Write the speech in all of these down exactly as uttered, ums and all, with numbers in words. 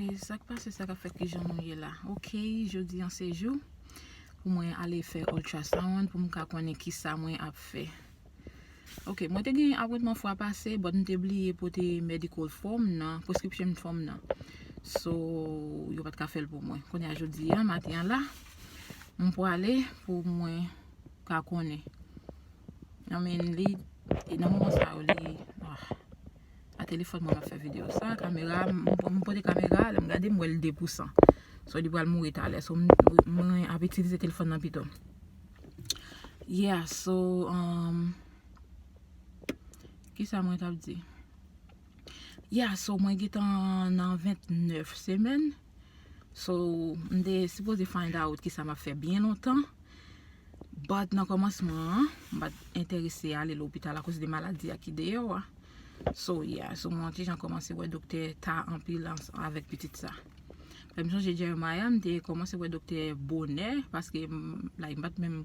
E sa k pase, sa k ap fèt, kijan nou ye la? Ok, jodi an se jou pou mwen ale fè ultrasound pou m ka konnen kisa mwen ap fè. Ok, mwen te gen apwentman fwa pase, but m te bliye pote medical form nan, prescription form nan. So, yo pa t ka fè l pou mwen. Kounye a jodi a, maten an la, m pwale pou mwen ka konnen. I mean, li, e nan moman sa yo, li, ah, a telefòn mwen m ap fè videyo sa, kamera, m, m pote kamera, lè m gade, m wè l de pou san. So, li pral mouri talè. So, m, mwen ap itilize telefòn nan pito. Yeah, so, um, kisa mwen t ap di? Yeah, so, mwen gentan nan vennèf semèn. So, m te sipoze find out kisa m ap fè byen lontan. But nan kòmansman an, m pa t enterese ale lopital akoz de maladi a ki deyò a. So, yeah, so mwen ti jan kòmanse wè doktè ta anpil ans-, avèk pitit sa. Fè m sonje Jeremiah, m te kòmanse wè doktè bonè, paske m, like, m pa t menm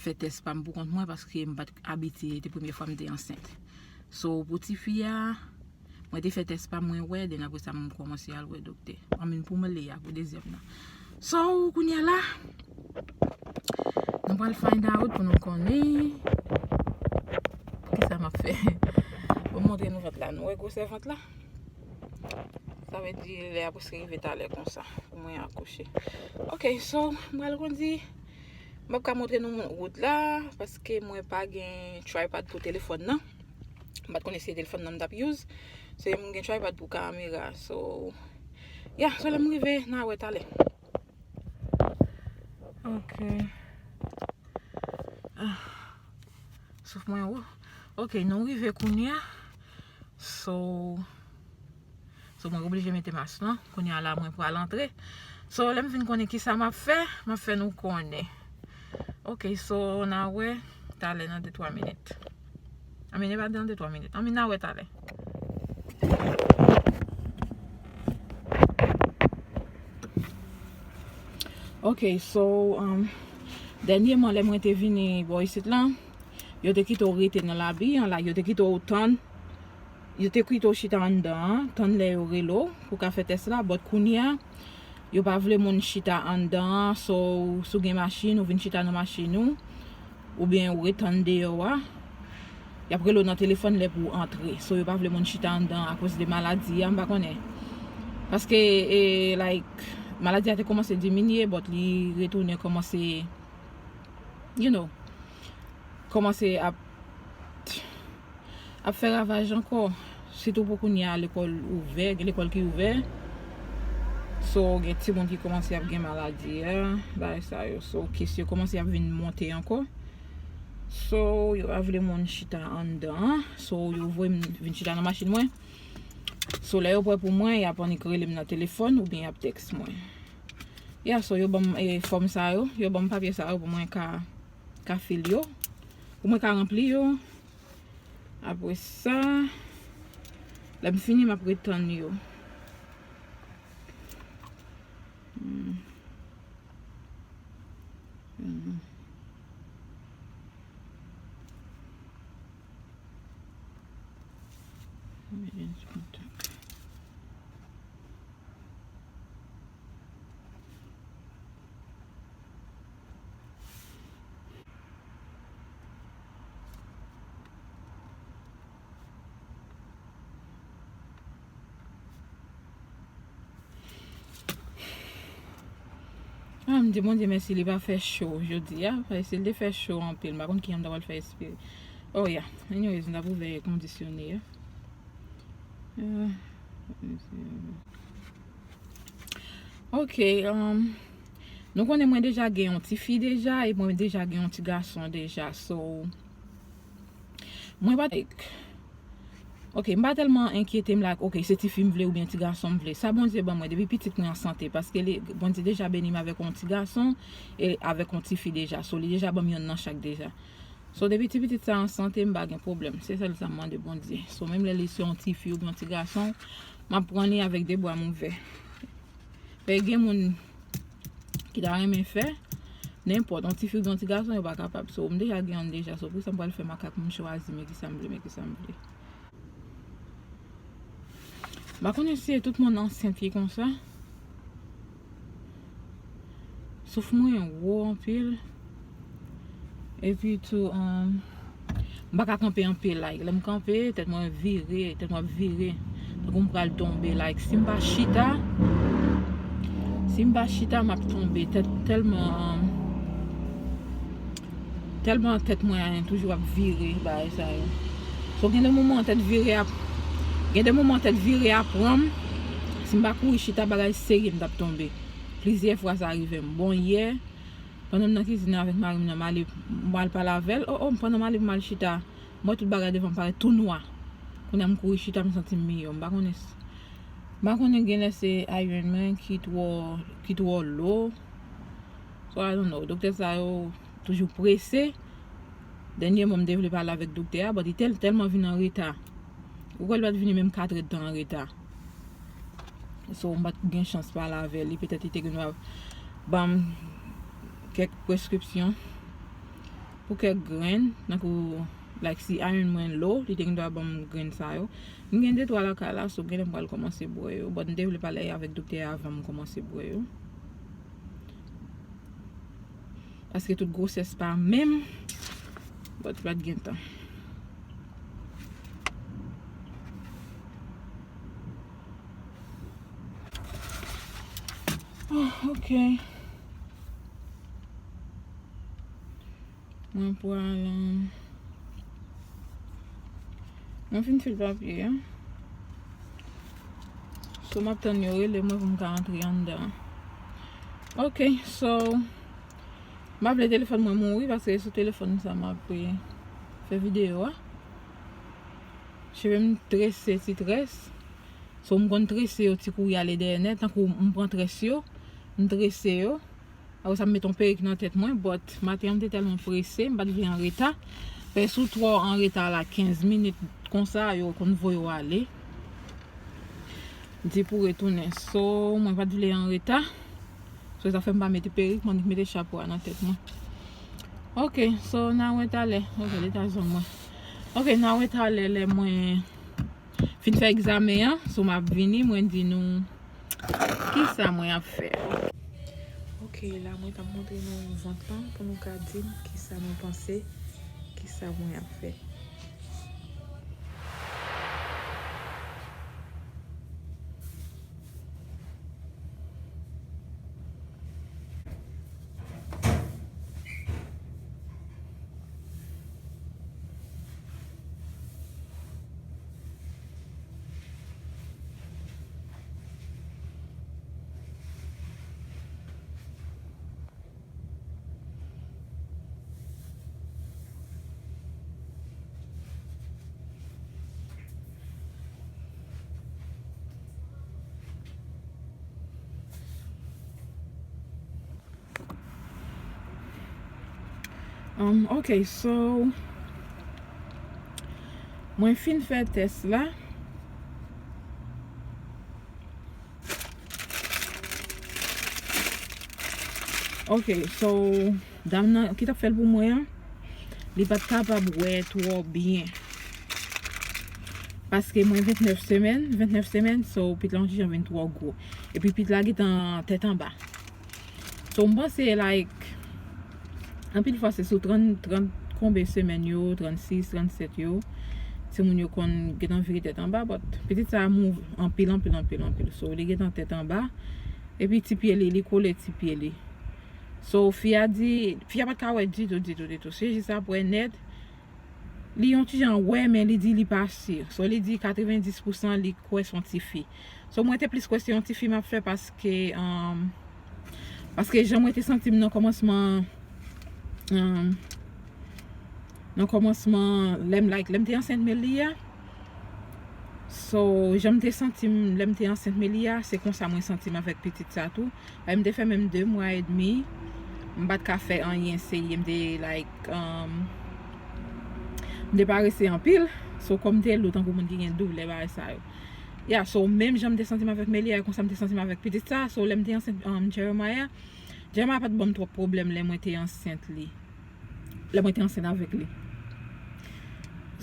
fè tès pa m pou kont mwen, paske m pa t abitye, te premye fwa m te ansent. So, pou tifi a, mwen te fè tès pa mwen wè, then apre sa, m kòmanse al wè doktè. I mean, pou m le a, pou dezyèm nan. So, kounye a la, nou pral find out pou nou konnen kisa m ap fè. Bon, m montre nou vant la. Nou wè gwosè vant la? Sa vle di lè a prèske rive talè konsa pou mwen akouche. Ok, so, m pral kondi. M p ap ka montre nou wout la, paske mwen pa gen tripod pou telefòn nan. M pa t konnen si se telefòn nan m t ap use. Se m gen tripod pou kamera. So, yeah, so lè m rive, n a wè talè. Ok. Ah. Souf mwen wo. Ok, nou rive kounye a. So, so mwen oblije mete mas lan. Kounye a la, mwen pral antre. So, lè m fin konnen kisa m ap fè, m ap fè nou konnen. Ok, so, n a wè talè nan de twa minit. I mean, e pa nan de twa minit. I mean, n a wè talè. Ok, so, um, dènyèman, lè mwen te vini bò isit lan, yo te kite w rete nan labi an, la, yo te kite w tann, yo te kite w chita anndan an, tann lè yo rele w pou ka fè tès la, but kounye a, yo pa vle moun chita anndan an, so, si w gen machin, ou vin chita nan machin ou, oubyen ou ret tann deyò a, y ap rele w nan telefòn lè pou w antre. So, yo pa vle moun chita anndan akoz de maladi a, m pa konnen. Paske, e, like, maladi a te kòmanse diminye, but li retounen kòmanse, you know, kòmanse ap, ap fè ravaj ankò. Sitou pou kounye a lekòl ouvè, gen lekòl ki ouvè. So, gen timoun ki kòmanse ap gen maladi a, bagay sa yo. So, kes yo kòmanse ap vin monte ankò. So, yo pa vle moun chita anndan an. So, yo voye m vin chita nan machin mwen. So, lè yo prè pou mwen, y ap annik rele m nan telefòn oubyen y ap tèks mwen. Ya, so, yo ban m, e, fòm sa yo, yo ban m papye sa yo pou mwen ka, ka fil yo, pou mwen ka ranpli yo. Apre sa, lè m fini, m ap ret tann yo. Hmm. Hmm. Emergency contact. Ah, m di Bondye mèsi, li pa fè cho jodi a. Paske si l te fè cho anpil, m pa konn kijan m ta pral fè espere. Oh, yeah. Anyways, m t ap ouvè kondisyone a. Ah, ok, um, nou konnen mwen deja gen yon ti fi deja, e mwen deja gen yon ti gason deja, so, mwen pa, like, ok, m pa tèlman enkyete m, like, ok, se ti fi m vle oubyen ti gason m vle. Sa Bondye ban mwen depi pitit mwen an sante, paske li, Bondye deja beni m avèk yon ti gason e avèk yon ti fi deja. So, li deja ban m yonn nan chak deja. So, depi ti pitit sa an sante, m pa gen pwoblèm. Se sèl sa m mande Bondye. So, menm lè li se yon ti fi oubyen yon ti gason, m ap pran li avèk de bra m ouvè. Fè gen moun ki ta renmen fè, nenpòt, yon ti fi oubyen yon ti gason, yo pa kapab. So, m deja gen yonn deja. So, pou sa m pral fè makak, m chwazi, men kisa m vle, men kisa m vle. M pa konnen si se tout moun ansent ki konsa. Souf mwen wo anpil. Epi tou, um, m pa ka kanpe anpil, like, lè m kanpe, tèt mwen vire, tèt mwen ap vire. Tankou m pral tonbe, like, si m pa chita, si m pa chita, m ap tonbe. Tèt tèlman, um, tèlman tèt mwen toujou ap vire, bagay sa yo. So, gen de moman tèt vire ap, gen de moman tèt vire ap pran m. Si m pa kouri chita, bagay serye, m t ap tonbe. Plizyè fwa sa rive m. Bon, yè, pandan m nan kizin nan avèk mari m nan, m ale, m al pale avè l. Oh, oh, pandan m ale pou m al chita, m wè tout bagay devan m parèt tou nwa. Kounye a m kouri chita, m santi m miyò. M pa konnen s-, m pa konnen genlè se iron mwen ki twò, ki twò lo. So, I don't know. Doktè sa yo toujou prese. Dènyèman, m te vle pale avèk doktè a, but li tèl-, tèlman vin an reta. Ou kwè l pa t vini menm katrè tan an reta. So, m pa t gen chans pale avè li. Petèt li te gen dwa ban m kèk preskripsyon pou kèk grenn, tankou, like, si iron mwen low, li te gen dwa ban m grenn sa yo. M gen de twa lakay la, so genlè m pral kòmanse bwè yo. But m te vle pale avèk doktè a avan m kòmanse bwè yo. Paske tout gwosès pa menm, but pa t gen tan. Oh, ok. Mwen pral, um, mwen fin fil papye a. So, m ap tann yo rele mwen pou m ka antre anndan. Ok, so, m pa vle telefòn mwen mouri paske se sou telefòn sa m ap, eh, fè videyo a. Cheve m trese ti très. So, m konn trese yo ti kouri ale dèyè nèt, tankou m pran très yo, m trese yo. Apre sa, m met yon perik nan tèt mwen, but maten an, m te tèlman prese, m pa t vle an reta. Paske si w twò an reta la, kenz minit konsa, yo konn voye w ale. Di pou retounen. So, mwen pa t vle an reta. So, sa fè m pa mete perik, mwen annik mete chapo a nan tèt mwen. Ok, so, n a wè talè. Ok, leta zòn mwen. Ok, n a wè talè lè mwen fin fè egzamen an, so m ap vini, mwen di nou kisa mwen ap fè. Ok, la mwen t ap montre nou vant lan pou nou ka di m kisa nou panse, kisa mwen ap fè. Um, ok, so, mwen fin fè tès la. Ok, so, dam nan ki t ap fè l pou mwen an, li pa t kapab wè twò byen. Paske mwen ventnèf semèn, ventnèf semèn, so, pit la yon ti jan vin twò gwo. Epi pit la gentan tèt anba. So, m panse, like, anpil fwa se sou trant, trant konbe semèn yo, trannsis, trannsèt yo, timoun yo konn gentan vire tèt anba, but pitit sa a move anpil, anpil, anpil, anpil. So, li gentan tèt anba, epi ti pye li, li kole ti pye li. So, fi a di, fi a pa t ka wè ditou, ditou, ditou. Se jis apre nèt, li yon ti jan wè, men li di li pa si. So, li di katrevenndis pousan li kwè se yon tifi. So, mwen te plis kwè se yon tifi m ap fè paske, um, paske jan mwen te santi m nan kòmansman, um, nan kòmansman, lè m, like, lè m te ansent Melia. So, jan m te santi m, lè m te ansent Melia, se konsa mwen santi m avèk pitit sa tou. Paske m te fè menm de mwa edmi, m pa t ka fè anyen serye, m te, like, um, m te parese anpil. So, kò m te lou tankou moun ki gen doulè, bagay sa yo. Yeah, so, menm jan m te santi m avèk Melia, konsa m te santi m avèk pitit sa. So, lè m te ansent, um, Jeremiah, Jeremiah pa t ban m twòp pwoblèm lè mwen te ansent li. Lè mwen te ansent avèk li.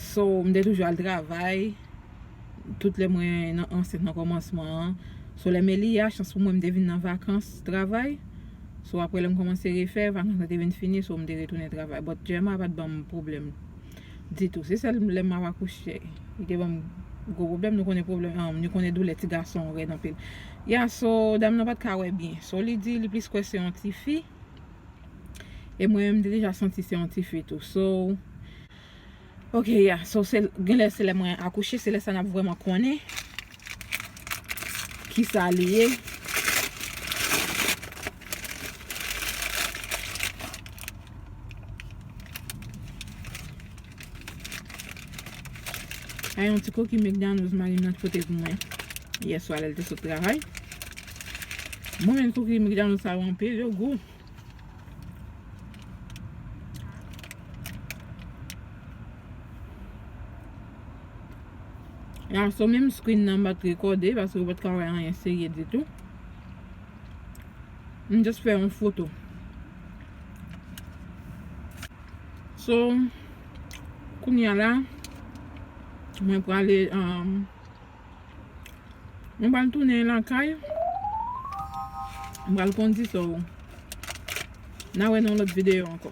So, m te toujou al travay. Tout lè mwen nan ansent nan kòmansman an. So lè Melia, chans pou mwen, m te vin nan vakans travay. So apre lè m kòmanse refè, vakans lan te vin fini, so m te retounen travay. But Gemma pa t ban m pwoblèm ditou. Se sèl lè m ap akouche, li te ban m gwo pwoblèm. Nou konnen pwoblèm, um, nou konnen doulè ti gason rèd anpil. Ya, so dam nan pa t ka wè byen. So li di li plis kwè se yon tifi. E mwen menm, m te deja santi se yon tifi tou. So, ok, ya. So, se, genlè se lè mwen akouche, se lè sa n ap vrèman konnen kisa li ye. Ay, yon ti koki McDonald's mari m nan te pote pou mwen yè swa lè l te sot travay. Mwen menm koki McDonald's sa yo anpil, yo gou. Ya, so menm screen nan m pa t rekòde paske ou pa t ka wè anyen serye ditou. M just fè yon foto. So, kounye a la, mwen prale, um, mwen pral tounen lakay. Mwen pral kondi, so, n a wè nan lòt videyo ankò.